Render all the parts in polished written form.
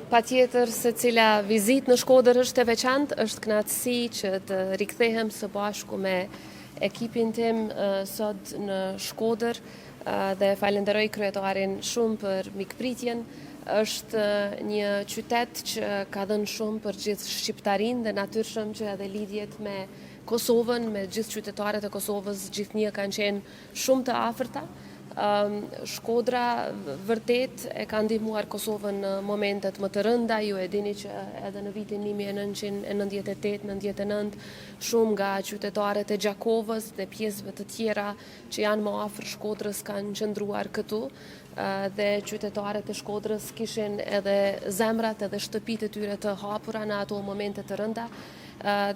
Patjetër secila vizitë në Shkodër është e veçantë, është kënaqësi që të rikthehem së bashku me ekipin tim sot në Shkodër dhe falenderoj kryetarin shumë për mikpritjen. Është një qytet që ka dhënë shumë për gjithë shqiptarinë dhe natyrshëm që edhe lidhjet me Kosovën, me gjithë qytetarët e Kosovës gjithnjë kanë qenë shumë të afërta. Shkodra vërtet e ka ndihmuar Kosovën në momentet më të rënda, ju e dini që edhe në vitin 1998-99 shumë nga qytetarët e Gjakovës dhe pjesëve të tjera që janë më afër Shkodrës kanë qëndruar këtu dhe qytetarët e Shkodrës kishin edhe zemrat edhe shtëpitë e tyre të hapura në ato momente të rënda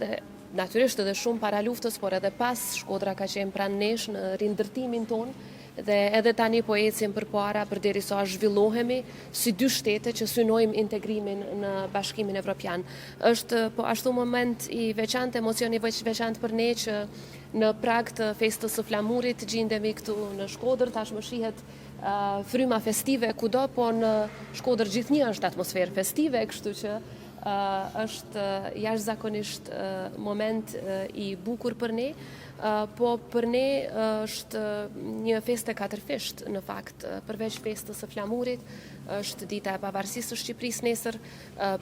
dhe Natyrisht edhe shumë para luftës, por edhe pas, Shkodra ka qenë pranë nesh në rindërtimin tonë dhe edhe tani po ecim përpara përderisa zhvillohemi si dy shtete që synojmë integrimin në Bashkimin Evropian. Është po ashtu moment i veçantë, emocion i veçantë për ne që në prag të festës së flamurit gjindemi këtu në Shkodër, tashmë shihet fryma festive kudo, po në Shkodër gjithnjë është atmosferë festive, kështu që Është jashtëzakonisht moment i bukur për ne, po për ne është një festë e katërfishtë në fakt, përveç festës së flamurit, është dita e pavarësisë së Shqipërisë nesër,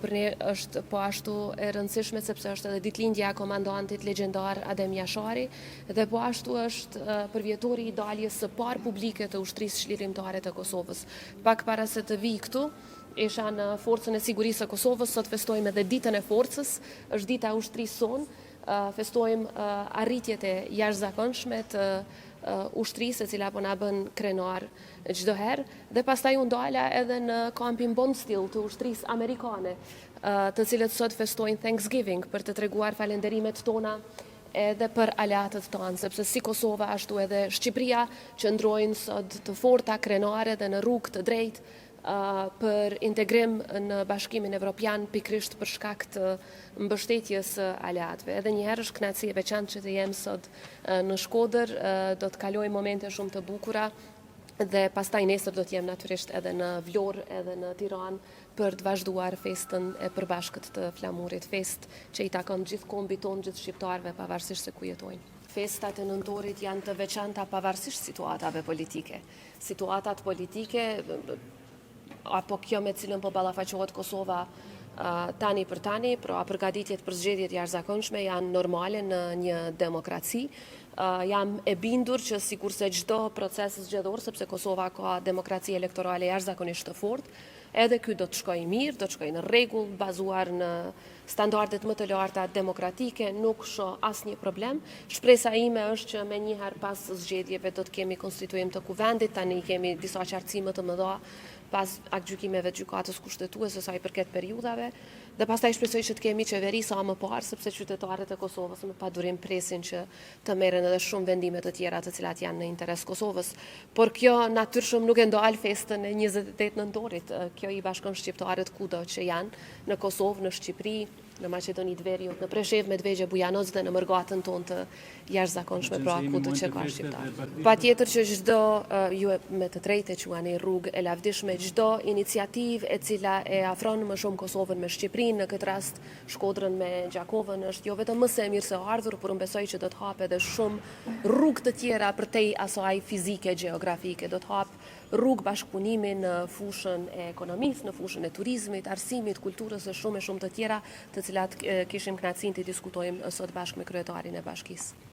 për ne është po ashtu e rëndësishme sepse është edhe ditëlindja e komandantit legjendar Adem Jashari dhe po ashtu është përvjetori i daljes së parë publike të Ushtrisë Çlirimtare të Kosovës. Pak para se të vij këtu, Isha në Forcën e Sigurisë së Kosovës, sot festojmë edhe Ditën e Forcës, është dita e ushtrisë sonë, festojmë arritjet e jashtëzakonshme të ushtrisë e cila po na bën krenar çdo herë dhe pastaj u ndala edhe në kampin Bondsteel të ushtrisë amerikane, të cilët sot festojnë Thanksgiving për të treguar falënderimet tona edhe për aleatët tanë, sepse si Kosova ashtu edhe Shqipëria qëndrojnë sot të forta, krenare dhe në rrugë të drejtë për integrim në Bashkimin Evropian pikërisht për shkak të mbështetjes së aleatëve. Edhe një herë është kënaqësi e veçantë që të jem sot në Shkodër, do të kalojmë momente shumë të bukura dhe pastaj nesër do të jem natyrisht edhe në Vlorë edhe në Tiranë për të vazhduar festën e përbashkët të flamurit, festë që i takon gjithë kombit tonë, gjithë shqiptarëve, pavarësisht se ku jetojnë. Festat e nëntorit janë të veçanta pavarësisht situatave politike. Situatat politike apo kjo me cilën po ballafaqohet Kosova tani për tani, pra përgatitjet për zgjedhjet e jashtëzakonshme janë normale në një demokraci. Jam e bindur që sikurse çdo proces zgjedhor, sepse Kosova ka demokraci elektorale jashtëzakonisht të fortë, edhe ky do të shkojë mirë, do të shkojë në rregull, bazuar në standardet më të larta demokratike, nuk shoh asnjë problem. Shpresa ime është që menjëherë pas zgjedhjeve do të kemi konstituim të Kuvendit, tani kemi disa qartësi më të mëdha pas aktgjykimeve të Gjykatës Kushtetuese sa i përket periudhave dhe pastaj shpresoj që të kemi qeveri sa më parë sepse qytetarët e Kosovës me padurim presin që të merren edhe shumë vendime të tjera të cilat janë në interes Kosovës. Por kjo natyrshëm nuk e ndal festën e 28 nëntorit. Kjo i bashkon shqiptarët kudo që janë, në Kosovë, në Shqipëri, në Maqedoni të Veriut, në Preshevë, Medvegjë, Bujanoc dhe në mërgatën tonë të jashtëzakonshme, pra kudo që ka shqiptarë. Patjetër që çdo, ju me të drejtë e quani rrugë e lavdishme, çdo iniciativë e cila e afron më shumë Kosovën me Shqipërinë, në këtë rast Shkodrën me Gjakovën është jo vetëm më se e mirëseardhur, por unë besoj që do të hapë edhe shumë rrugë të tjera përtej asaj fizike gjeografike, do të hapë rrugë bashkëpunimi në fushën e ekonomisë, në fushën e turizmit, arsimit, kulturës e shumë e shumë të tjera, të cilat kishim kënaqësinë t'i diskutojmë sot bashkë me kryetarin e bashkisë.